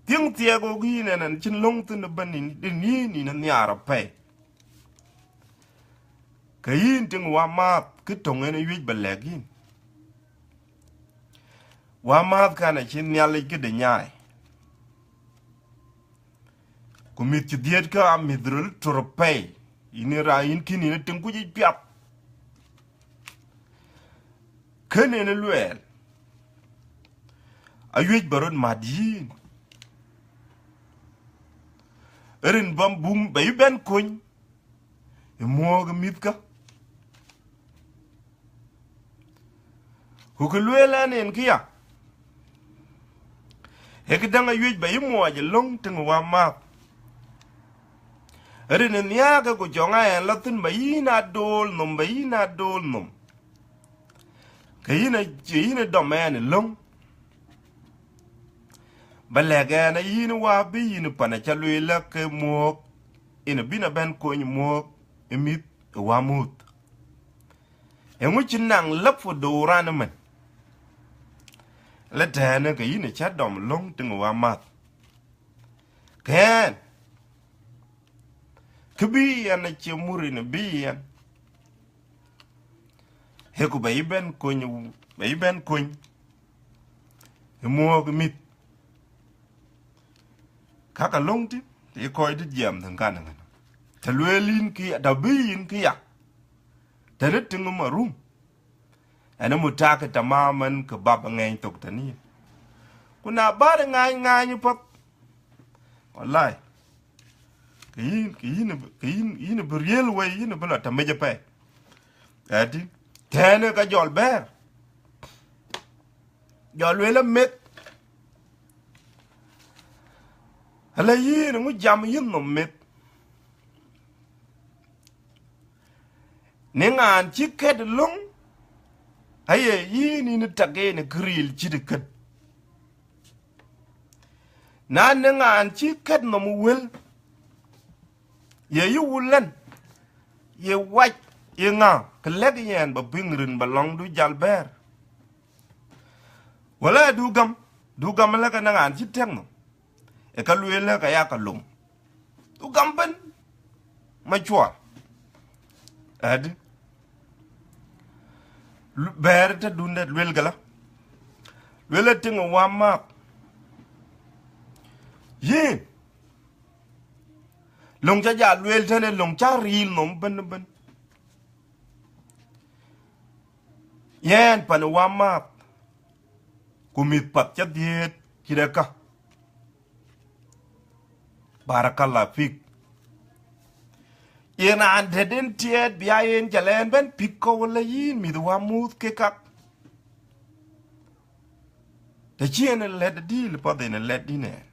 thiëŋ thiɛɛk wok yïn ɛn, ɛn cïn löŋ thïn ëbën yïn, yïn, yïn, yïn ë nhiaar apɛi. Ke yïn tïŋ wä määth kë töŋ en ë wiëc bä lɛ̈k yïn. Wä määth kan acï Nhialic këde nyaai. Ku mïth cï dhiëëtkä aa mïth ril tör apɛi. Yïn ë raan yïn kïn yïn ë tïŋ kuc yic piath. Kën en ë luɛɛl. Awiëc bä röt mät yïn. Rin bä bum bä yï bɛ̈n kony. Ë muɔ̈ɔ̈k ë mïthkä. Ku kë lueel ɛn en këya, ee këdäŋ awiëc bä yï muɔɔc ë löŋ tïŋ wä määth. Rin ë nhiaakë ku cɔŋ aa ɛn lɔ thïn bä yïn aa dool nhom, bä yïn aa dool nhom. Ke yïn a, ke yïn ë dɔm ɛn ë löŋ. Bä lɛ̈k ɛn ë yïn wä bï yïn pan acä lueel lä ke muɔ̈ɔ̈k, yen abïn abɛ̈n kony muɔ̈ɔ̈k ë mïth ë wä muth. Eeŋö cïn naŋ läp ë dou raan ëmën? Lë tɛ̈ɛ̈në ke yïn acä dɔm löŋ tïŋ wä mäth. Kɛ̈ɛ̈n, kë bï yɛn acie mur yen bï yɛn. Ee ku bɛ yï bɛ̈n kony, bɛ yï bɛ̈n kony ë muɔ̈ɔ̈k ë mïth. Ka ka löŋ tï, të ye kɔc dït jiɛɛm thïn kan ëŋën. Të lueel yïn kë ya, të bï yïn kë ya, tënë tïŋ ë marum. Ɛn ë mutak ë tamam ɛn kë bap ë ŋɛɛny thok tënë yïn. Ku na bär ë ŋaany ŋaany ë path, walai, ke yïn, ke yïn, ke yïn, yïn bï riël wei, yïn bï lɔ tamic ëpɛi. Ëtï, tënë ka jɔl bɛ̈ɛ̈r, jɔl lueel ë meth. Ala yïn ŋu jam yïn nhom meth? Në ŋaan cï kët löŋ, aye yïn yïn tak en ë këriil cït ë kët. Na në ŋaan cï kët nɔm wël, ye yï wulën, ye wac, ye ŋa, ke lɛ̈k yɛn ba piŋ rin ba lɔŋdu jal bɛ̈ɛ̈r. Wala du gam, du gam lë ke në ŋaan cï tëk nɔm, ë ka lueel lë ke ya ka lom. Du gam bën, macuɔɔr. Adi. Lu-, bɛ̈ɛ̈r tëdun dɛ̈t luel gala. Luel ë tiŋ ë wamääth. Yïn. Löŋ ca ja lueel tënë löŋ ca riil nɔm bën bën. Yɛn pan ë wamääth. Ku mïth path ca dhiëët cït ë ka. Barakallah fik. Yen raan dɛ̈t en tiɛɛt bï aa yen ca lɛɛn bɛ̈n pïk kɔ̈u ëlë yïn mïth wamuuth ke kak. Të cï en lɛ̈t dïïl path en lɛ̈t dïn ɛn.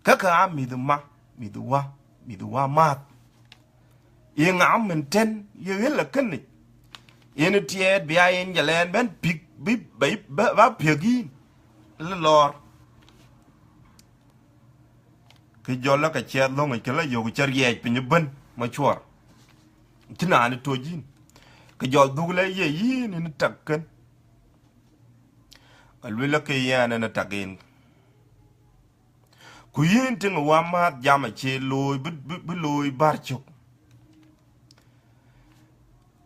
Käkkä aa mïth ma, mïth wa, mïth wamääth. Ye ŋa mën tën ye ɣël ë kënic? Yen tiɛɛt bï aa yen ca lɛɛn bɛ̈n pïk bï, bï, bï, bä piëk yïn. Lë lɔɔr. Kë jɔl lë ke ciɛth löŋic ke lɔ yök cä riɛɛc piny ëbën macuɔɔr. Cï naan ë toc yïn. Kë jɔl dhuk lë ye yïn yïn tak kën. Ka luel lë ke yɛn en ë tak en. Ku yïn tiŋ ë wamääth jam acie looi bï, bï, bï looi bär cök.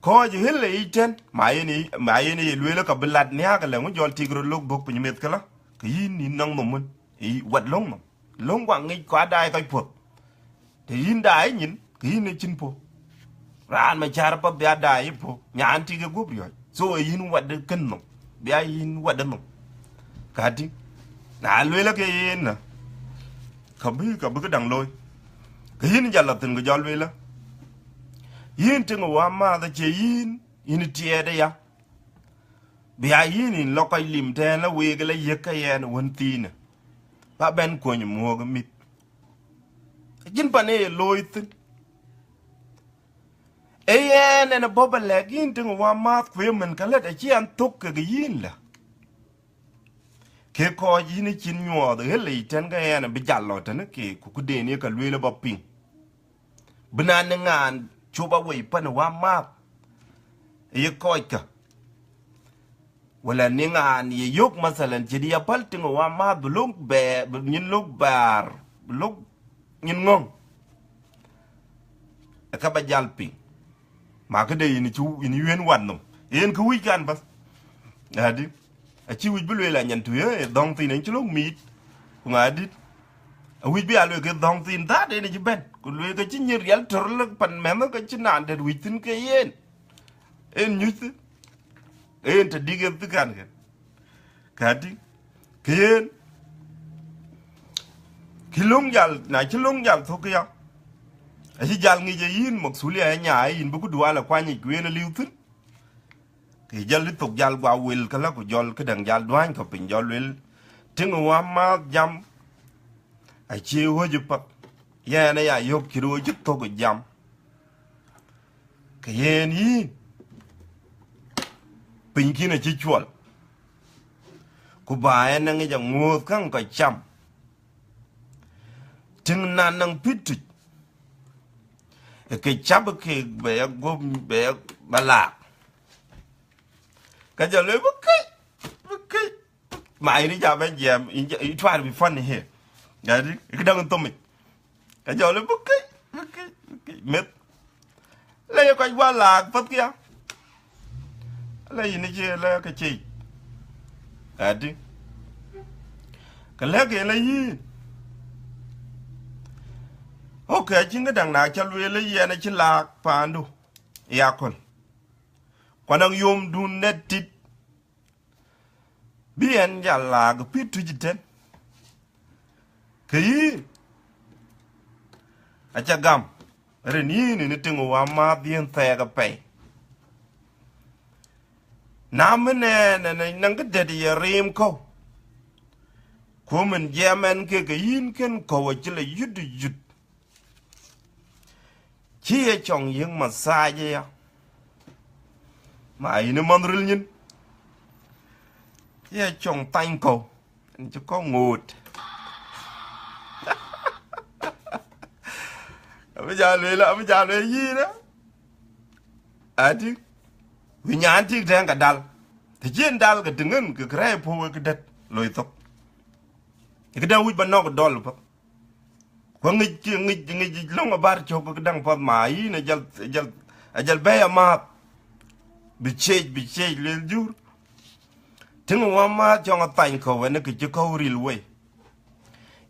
Kɔc ɣël ë yic tën, ma yen, ma yen ye lueel ka bï lat nhiaak ëlë, ŋö jɔl tik röt lok bök piny meth këlä, ke yïn yïn nɔŋ nɔm wën, ë yï wat löŋ nɔm. Löŋ guɔ ŋic ku aa daai kɔc puɔ̈th. Të yïn daai nyin, ke yïn ë cïn puɔ̈u. Raan ma cär path bï aa daai ë puɔ̈u, nyan tik ë guöp riɔ̈c. So ë yïn wat ë kën nɔm, bï aa yïn wat ë nɔm. Ka tïŋ, na lueel ke yen nä, ka bï, ka bï këdäŋ looi. Ke yïn jal la thïn ku jɔl lueel. Yïn tiŋ ë wamääth acie yïn, yïn tiɛɛt aya. Bï aa yïn yïn lɔ kɔc lim tɛ̈ɛ̈n la week la yiëk ke yɛn wën thiinë. Ba bɛ̈n kuöny muɔ̈ɔ̈k ë mïth. Acïn pan ee ye looi thïn. Ee yɛn ɛn ë bɔ̈ ba lɛ̈k yïn tiŋ ë wamääth ku ëmën ka lät acï ɛn thök kekë yïn lä. Ke kɔc yïn ë cïn nyuɔɔth ë ɣël yic tën ke yɛn abï jal lɔ tënë keek ku këden ye ka lueel ë ba piŋ. Bï na në ŋaan cop awei pan ë wamääth ë ye kɔckä. Wala në ŋaan ye yök mathalan cït ya päl tiŋ ë wamääth bï lok bɛɛr, bï nyin lok bɛɛr, bï lok nyin ŋɔ̈ŋ. Ë ka ba jal piŋ. Ma këde yïn cï yïn yuën wat nɔm. Yen kë wïc kan bath. Adi. Acï wïc bï lueel anyan tui ë dhɔ̈ŋ thïn en cï lok miit. Ku ŋa dït. Awïc bï a lueel ke dhɔ̈ŋ thïn dhaat en cï bɛ̈n. Ku lueel ke cï nyïr riɛl tör lë pan mɛnh ke cï naan dɛ̈t wïc thïn ke yen. En nyuc thïn. En të dik en thïn kan kën. Ka tïŋ. Ke yen. Kï löŋ jal, na cï löŋ jal thök ya. Acï jal ŋic ë yïn maksulia ë nyaai yïn bï ku dual ë kuany yic ku yen ë liu thïn. Ke jɔl ë thok jal guɔ wel këlä ku jɔl këdäŋ jal duäny kɔ̈u piny jɔl wel. Tiŋ ë wamääth jam. Acie ɣöc ë path. Yɛn aya yök cï rööc cï thök ë jam. Ke yen yïn. Piny kïn acï cuɔl. Ku ba ɛn aŋic aŋuööth käŋ kɔc cam. Tiŋ nan naŋ pït tuc. Ë ke cap ë keek bɛ ya guöp bɛ ya ba laak. Ka jɔ le bï këc, bï këc. Ma yïn ca bɛ jiɛɛm, yïn ca, you try to be funny here. Gadi, këdäŋ thomic. Ka jɔ le bï këc, bï këc, bï këc. Meth. Le ye kɔc guɔ laak path kia. Le yïn cie le ke cï. Gadi. Ke lɛ̈k en le yïn. Okay, acïn këdäŋ na ca lueel le yɛn acï laak paandu. Ya köl. Ku anɔŋ yomdun nɛt tit. Bï ɛn jal laak pït tuc ëtën. Ke yïn. Aca gam. Rin yïn yïn tiŋ wamääth yen thɛɛk apɛi. Na min ɛn ɛn naŋ kë dɛ̈t ye riim kɔ̈u. Ku min jiɛɛm ɛn ke ke yïn kën kɔ̈u acï la yut yut. Cï ye cɔŋ yiëk massage ya. Ma yïn ë manh ril nyin. Cï ye cɔŋ thany kɔ̈u. cï kɔ̈k ŋoot. Abï jal lueel, abï jal lueel yïn, ë? Ati, wï nyan tik tɛ̈ɛ̈ŋ ka dal. Të cïn dal ke tïŋ ën, ke kërɛɛc puɔ̈u wek këdɛ̈t loi thok. Ë këdɛ̈t wïc ba nɔ̈k dɔl pä. Ku ŋic, ŋic, ŋic löŋ abar cök ke däŋ path ma yïn ajal, ajal, ajal bɛ̈ɛ̈i amääth. Bï ciec, bï ciec lueel jur. Tïŋ wä määth cɔŋ athany kɔ̈u wën ke cï kɔ̈u ril wei.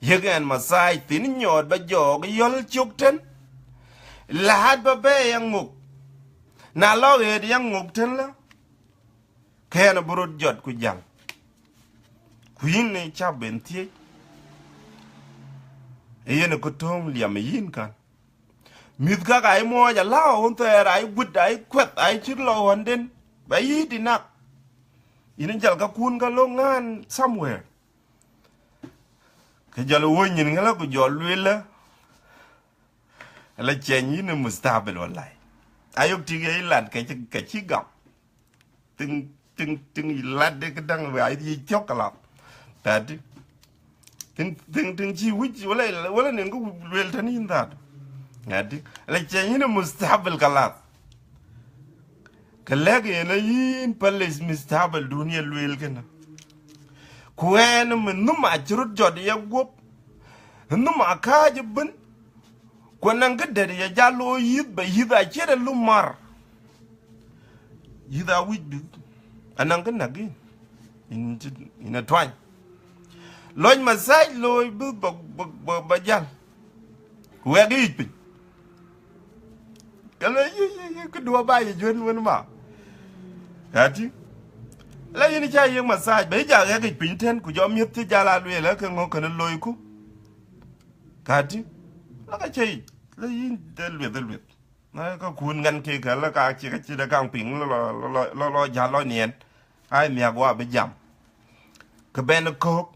Yek ɛn massage thïn nyɔɔt ba jɔɔk yɔl cök tën. Laat ba bɛ̈ɛ̈i ya ŋok. Na lɔ ɣet ya ŋok tën la. Kɛn abï rot jɔt ku jäl. Ku yïn ë cä ben thiëëc. Ë yen ë kë töŋ liɛm ë yïn kan. Mïth kak aa yï muɔɔc alääu ɣön thɛɛr, aa yï guët, aa yï kuɛth, aa yï cït lɔ ɣɔ̈nden. Ba yï dinak. Yïn ë jäl kakun ka lok ŋään somewhere. Ke jɔl ë wööc nyin ŋälä ku jɔl lueel ë. Ala ciɛny yïn ë mustabel walai. Ayök tik ye yï lat ke cï, ke cï gam. Tiŋ, tiŋ, tiŋ lat de këdäŋ wë ayï thiëc thiɔ̈k kalat. Tati. Tiŋ, tiŋ, tiŋ cï wïc wala, wala nen kë lueel tën yïn that. Ati. Ala ciɛny yïn ë mustabel kalat. Ke lɛ̈k yen ayïn päl mustabel dun ye lueel kënë. Ku ɛn ë min nhom acï röt jɔt ye guöp. Nhom akääc ëbën. Ku anaŋ këdɛ̈t ye jal looi yïth ba yïth aciɛt alum mar. Yïth awïc bï. Anaŋ kë näk yïn. Yïn cï, yïn atuany. Lɔc massage looi bï ba, ba, ba, ba jäl. Wɛk yic piny. Ka le yï, yï, yï, këdu aba yï juën wën ma. Ati. La yïn ca yiëk massage, ba yï ja ɣɛk yic piny tën, ku jɔ miëth cï jal a lueel, ke ŋö kënë loiku. Kati. La ka cä yic, la yïn de lueth, de lueth. Na ka kun ŋan ke ka, la ka cï, ka cï de kaŋ piŋ, lɔ, lɔ, lɔ, lɔ, lɔ, jal lɔ niɛn. Ai miak wa bï jam. Ke bɛn köök.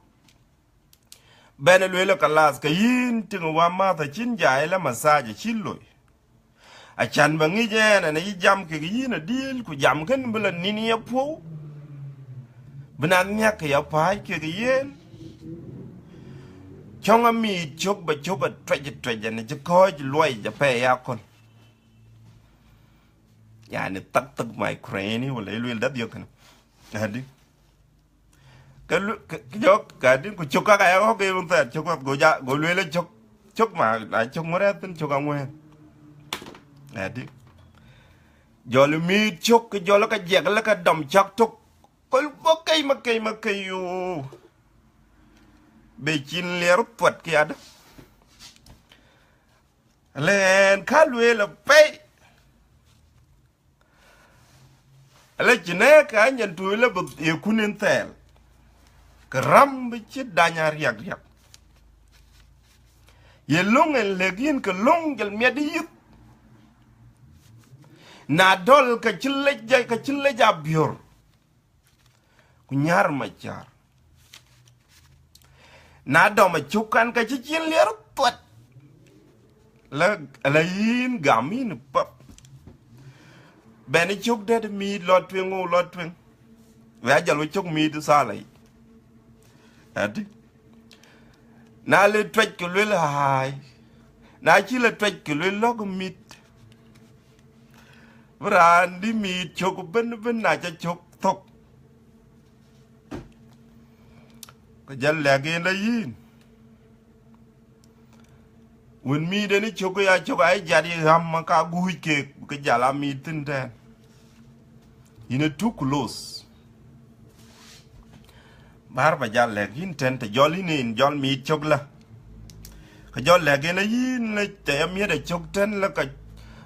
Bɛn lueel kalas, ke yïn tiŋ wa math acïn jai la massage acïn loi. Acan ba ŋic ɛn, ɛn yï jam kek yïn adil, ku jam kën bï la nin ye puɔ̈u. Bï na nhiäk ke ya pääc kek yen. Cɔŋ amiit cök ba cök atuɛc atuɛc, ɛn cï kɔ̈ɔ̈c luɔi apɛi ya kɔn. Yani thak thak ma Ukraine, wala ye lueel dath yök kënë. Adi. Ke lu-, ke, ke jɔk, ka din ku cök kaka ya ɣɔ̈k ke wun thɛɛr, cök wath go ja, go lueel cök, cök ma, na cök ŋuɔrɛth thin cök aŋuɛ̈ɛ̈n. Adi. Jɔl miit cök, ke jɔl ka jiɛk, la ka dɔm cak tök. Kol bɔ kei ma kei ma kei yo. Be cin liɛr puɔt ke ada. Lɛn ka lueel apɛi. Ala cï nɛ̈ɛ̈k ke anyin tuui la bï ye kun en thɛɛl. Ke räm bï cï dany a riak riak. Ye löŋ en lëk yïn ke löŋ jël miɛt yïth. Na dɔl ke cï lec, ke cï lec abiör. Ku nyär macar. Na dɔm acök kan ka cï cin liɛr thuat. La, la yïn gam yïn pap. Bɛn cök dɛ̈t miit lɔ tueŋ, ŋö lɔ tueŋ. We ajal we cök miit thala yic. Adi. Na le tuɛc ke luel ai. Na cï le tuɛc ke luel lɔ̈k mit. Bï raan dï miit cök bën bën na ca cök thök. Ke jal lɛ̈k en la yïn. Wën miit en cök ya cök ai jat ye ɣam ma ka guuc keek ke jal a miit thïn tɛ̈ɛ̈n. Yïn ë too close. Bär ba jal lɛ̈k yïn tɛ̈n të jɔl yïn en jɔl miit cök la. Ke jɔl lɛ̈k en a yïn la të ya miɛt a cök tɛ̈n la ka,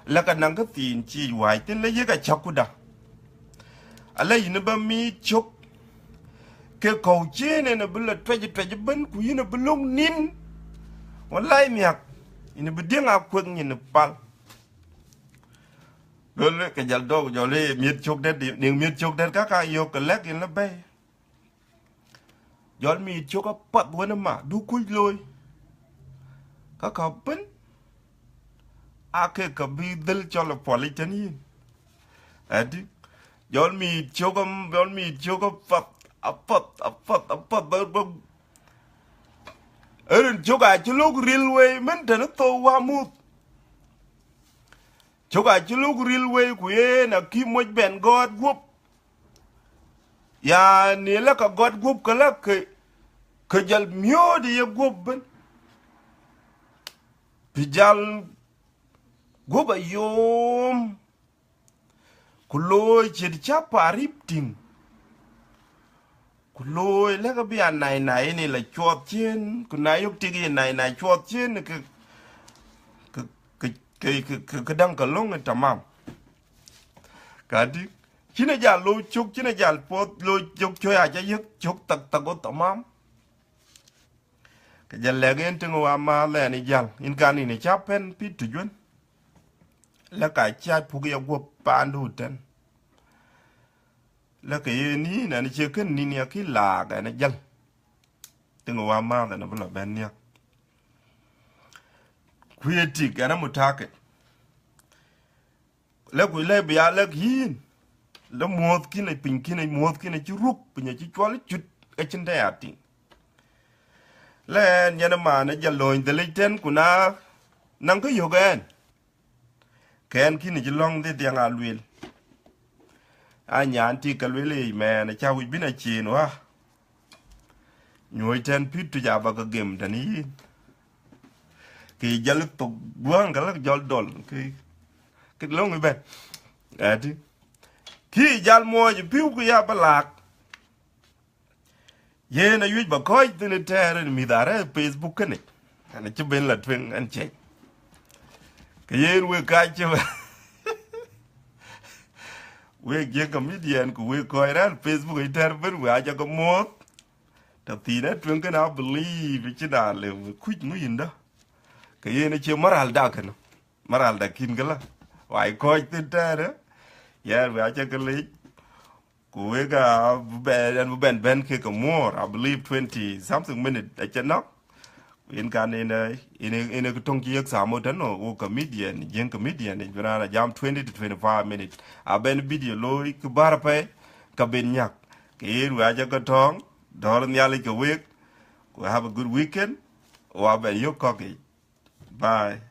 la ka naŋ kë thiin cï wääc thïn la yek a cäk kuda. Ala yïn ba miit cök ke kɔ̈u cien en abï la tuɛc tuɛc ëbën ku yïn abï löŋ nin. Walai miak, yïn abï diëŋ a kuek nyin pal. Lole ke jal dɔk jɔl ë miɛt cök dɛ̈t, niŋ miɛt cök dɛ̈t ka ka yök ke lɛ̈k yïn la bɛ̈i. Jɔl miit cök apath wën ë ma du kuc looi. Ka ka bën ake ka bï dhil cɔl ë puɔlic tën yïn. Adi, jɔl miit cök am-, jɔl miit cök apath, apath, apath, apath, ba, ba, Rin cök acï lok ril wei mën tënë thou wamuth. Cök acï lok ril wei ku yen akï moc bɛn gɔɔt guɔ̈p. Yani la ka gɔt guɔ̈p ke la ke, ke jal miöödë ye guɔ̈p bën. Bï jal guɔ̈p ayom. Ku looi ciët cä paarip tïŋ. Ku looi lëkë bï a nai nai yen la cuɔth ciën, ku na yök tik ye nai nai cuɔth ciën ke, ke, ke, ke, ke, ke däŋ ke löŋ ë tamam. Kadi, cïn ë jal looi cök, cïn ë jal puɔth looi cök, cuɔ̈i acä yëk cök thak thak ɣo tamam. Ke jal lɛ̈k en tïŋ wa ma lɛn ë jal, yïn kan yïn ë cä pɛ̈n pït tï juën. Lë ka cä puk ye guɔ̈p paandu tën. Lë ke ye nïn ɛn cie kën nïn ya kï laak ɛn ë jal. Tïŋ wa ma ɛn abï lɔ bɛ̈n niäk. Ku ye tik ɛn amutakit. Lë ku lë bï ya lëk yïn. Lë muɔ̈th kïn ë piny kïn ë muɔ̈th kïn ë cï ruk, piny ë cï cuɔl cut, acïn të ya tïŋ. Lë ɛn yɛn ë man ë jal lööny dhëlic tën ku na naŋ kë yök ɛn. Kɛn kïn ë cï lɔ̈ŋ dhil dhiɛŋ a lueel. A nyan tik ke lueel yic mɛɛn acä wic bïn a cin wa. Nyuɔ̈c tɛ̈n pït tuc aba ke gem tɛ̈n yïn. Kë jal thok duäŋ ke lak jɔl dɔl, kë, kë löŋ ëbɛ̈n. Ati. Kë jal muɔɔc pïu ku ya ba laak. Yen ayuc ba kɔc thïn ë tɛɛr ën mïth arɛ̈ Facebook kënë. Ɛn acï ben la tueŋ ɛn cɛny. Ke yen wek kac cï ba. Wek jiëk comedian ku wek kɔc rɛ̈ɛ̈r Facebook ë tɛɛr ben wek acä ke muɔ̈th. Tɛ̈ thïn ë tueŋ kënë, I believe cï na le kuc ŋu yïndä. Ke yen acie moral da kënë. Moral da kïn këlä. Wai kɔc thïn tɛɛrë. Yɛn wek acä ke lec. Ku wek a bï bɛn, ɛn bï bɛn bɛ̈n ke ke more, I believe twenty something minute acä nɔ̈k. Yen kan yen, yen, yen kë töŋ cï yek Samuel tën, wo comedian, jiëŋ comedian, yen bï raan a jam twenty to twenty-five minute. A bɛn video looi kë bär apɛi, ka ben nyak. Ke yen wek acä ke tɔ̈ɔ̈ŋ, dɔ̈ɔ̈r Nhialic ke wek, ku have a good weekend, wa bɛn yök kɔ̈k yic. Bye.